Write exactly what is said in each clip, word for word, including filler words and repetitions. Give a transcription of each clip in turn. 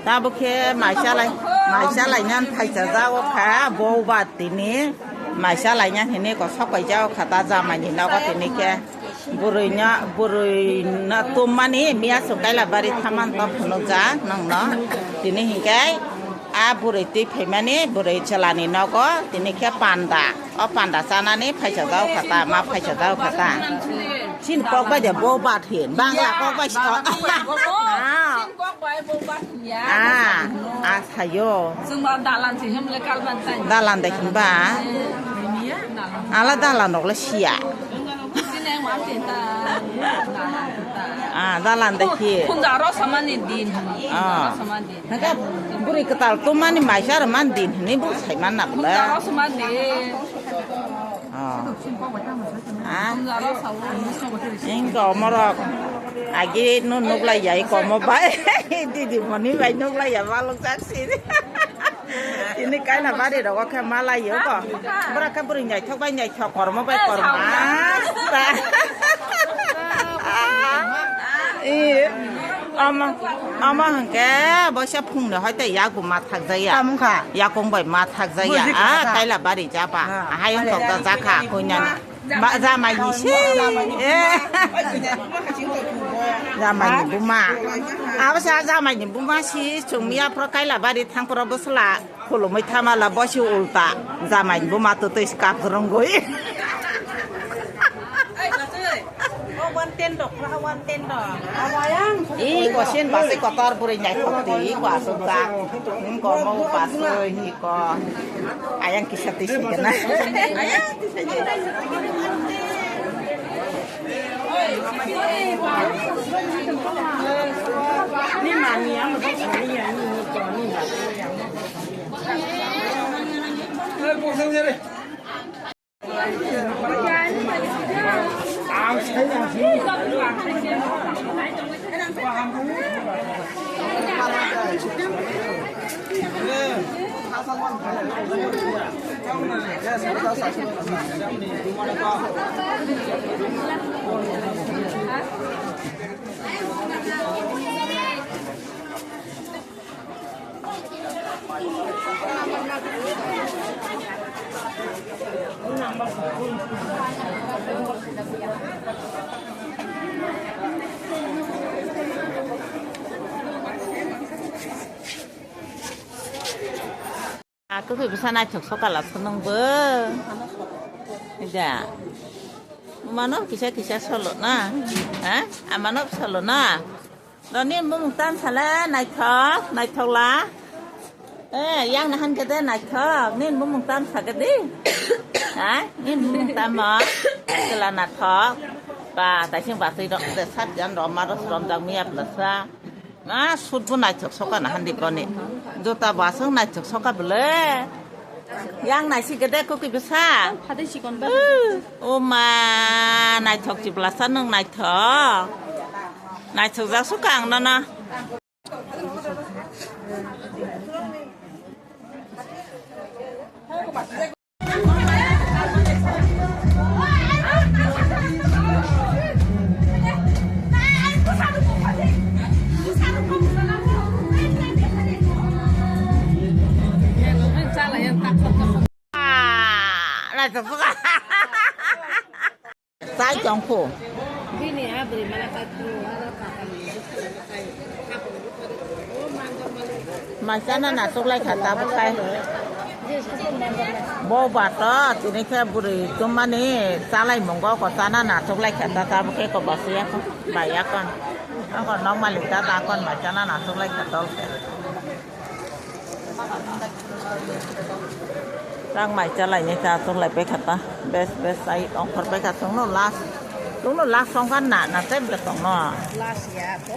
Tabuk khe mai chalai, mai chalai nang phaisa jago kha, bo ba tini mai chalai nang hini kosok bai jago kha ta jamai ni nogo tini khe. Bwrwino, bwrwino tummani miya swk kaila bari thaman to phunukjak nongno. Tini hinkhe a bwrwi twi phaimani bwrwi chwlani nogo tini khe panda. O panda chanani phaisa jao kha ta, ma phaisa jao kha ta. Chin kok bai de bo bat hin, Bangla kok bai si. Ah. Ah, a sayo. Chwng ba dalan se hem le kalban tai. Dalan de hinba. Dalan. Ala dalan rok le siya. Sini yang mati ta. Ah, dalan de ki. Khunja ro samani din. Ah. Samani din. Naka buri ketal tu mani maisa ro man din ni bu sai man nak da. Khunja ro samani. Ah. Ah. Ingko morok agi nu nuklai ya iko mo bai. Didi moni bai nuklai ya balok jak sini. Ini kaila bari rogo khe malai yo ko. Bora khe buri nyai thok bai nyai thok kormo bai korma. Ih, ama, ama hwnkhe boisa phungni hoi tei yago ma thakjakya. Tamo wngkha. Yakung bai ma thakjakya. Buji Ah, kha. Kaila bari jaba. Ah, Ahai wngkha kaila. Jakha kuinani. Ba, jamai ni se. Jamai ni buma. Eh. Jamai ni buma. Abo sa jamai ni buma si chwngmiya phro kaila bari thang phro bwsla. Khulumui thamala bosi ulta jamai buma twtwi kap rwngwi. Ih, kosin basi kotor buri nyai thokti, iko asuk jak. Hmm, komo basi, iko. Ayang kisa tisi kena. Aku khe bwsa naithok sokala phunung bo. Ja. Mano kisa kisa solo na. Ha? Amano solo na. Nini bumung tam sale naithok, naithok la. Eh, yang nahan kede naithok, nini bumung tam sake di. Ha? Nini bumung tam mo. Kela naithok. Ba, taising batwi rok de sat jan rom ma ros rom jak miya plasa. Na sut bo naithok soka na handi koni. Jota basang naithok soka bele. Yang naisi gede kuki bwsa. Phadai sikon ba. Uh, o ma naithok chiblasa nung naithok. Naithok jak soka ang nono. Chai tongkho. Bini a bwrwi mala ka tu, aro ka ka ni. Mai chana nachuklai kha tabuk khai. Bo bato tini khe bwrwi twmani chalai mungo ko chana nachuklai kha ta tabuk khe ko basiya ko baiya kon. Ang ko nok malik ta da kon mai chana nachuklai kha tol khe. Tang mai chalai ni ta chung lai pai kha ta. Bes, bes, ai ongkhor pai kha chung no last. Chung no last song kha na, na tem ta tong no. Last ya, ko.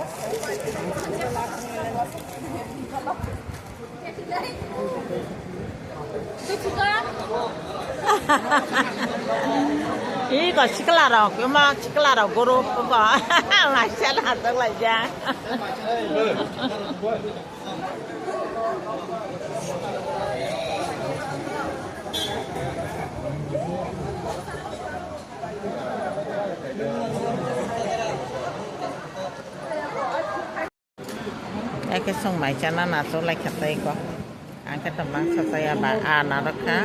Iko sikla rok, ima sikla rok guru ko. Mai chala chung lai ja. Khe song mai chana na cholai kha tei ko. Ang khe to mangsa chaya ba a narok kha.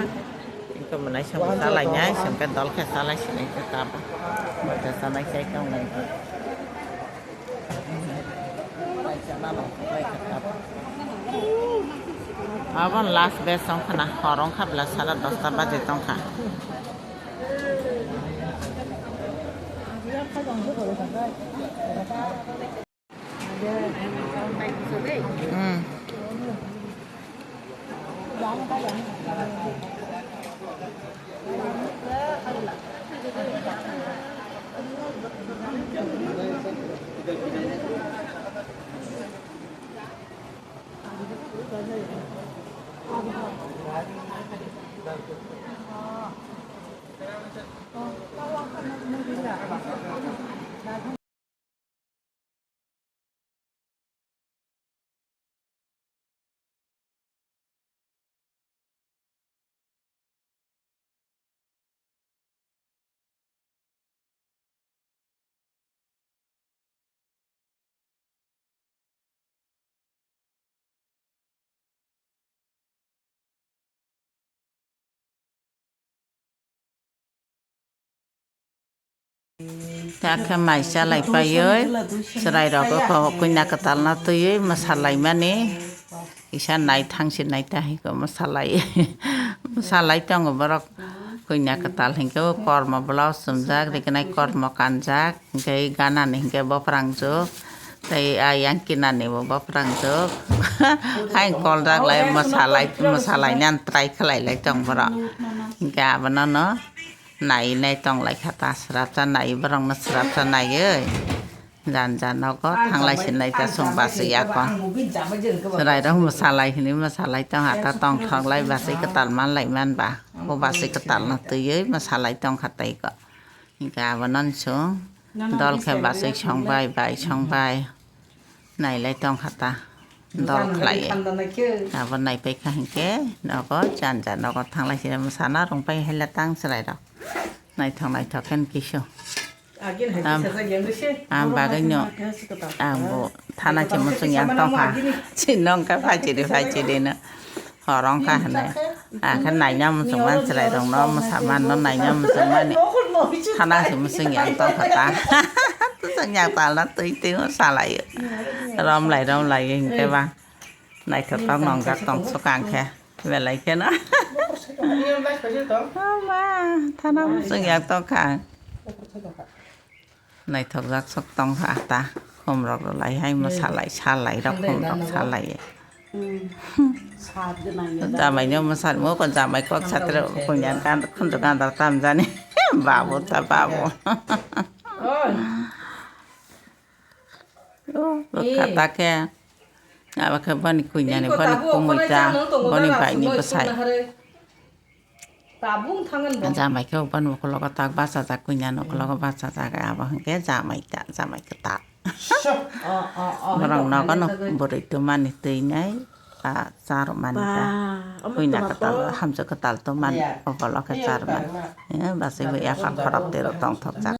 Ingko mwnai song chalai nai song khe dol khe chalai sinai khe kabo. Mata chalai chai tong nai khe. Mai chana na cholai kha kabo. Abon last batch song khana horong kha bla sara dosta baje tong kha. Takhe mai chalai paioi, chwrai rok kho kuina kwtal no twiwi mwsalaimani. Kisa nai thangsi nai ta hiko mwsalai. Mwsalai tongo borok kuina kwtal hinkhe o kormo blouse chumjak, rikinai kormo kanjak, hinkhe ganani hinkhe boprangjak. Tei a yang kinani bo boprangjak. Hai koljak lai mwsalai, mwsalaina try khlai lai tong borok. Hinkhe abono no nai nai tong lai kha ta swrapsa nai borok no swrapsa naioi. Jan jan nogo thanglai sinai ta song basi yakon. Chwrai rok mwsalai hinwi mwsalai tong ha ta tong thok lai basi kwtal man lai man ba. Bo basi kwtal no twiwi mwsalai tong kha tei ko. Hinkhe abono song dol khe basi song bai bai song bai. Nailai tong kha ta dol khlai. Abo naipai kha hinkhe nogo jan jan nogo thanglai sinai mwsana rwngpai hai la tang chwrai rok. Naithok naithok khe kisu. Am, am bagwino ang bo thana se muchung yang tong kha. Chini wng kha phaichiri phaichiri no. Hor wng kha hwnwi. Ang khe naina muchung man chwrai rok no mwsa man no naina muchung mani. Thana se muchung yang tong kha ta. Muchung yang tal na twi twi mwsa lai. Rom lai rom lai hinkhe ba. Naithok tok nongjak tong sukang khe. Belai kheno. Ama, thana muchung yang tong kha. Naithokjak sok tong kha ta. Khumrok rwlai hai mwsalai, salai rok khumrok salai. Jamai no mwsal mo kon jamai kok satre kunya kan khunju kan da tam jani. Babu ta babu. Oh, bwkha ta khe. Abo khe boni kuinani, boni kumui ta, boni baini bwsai. Jamai khe boni ukologo tak bachajak, kuinani ukologo bachajak, abo hwnkhe jamai ta, jamai kwtal. Borok nogo no bwrwi twmani twinai, ba charwmani ta. Kuina kwtal, hamjwk kwtal twmani, obolo khe charwmani. Bachai bo yaphang khorok twi rok tongthokjak.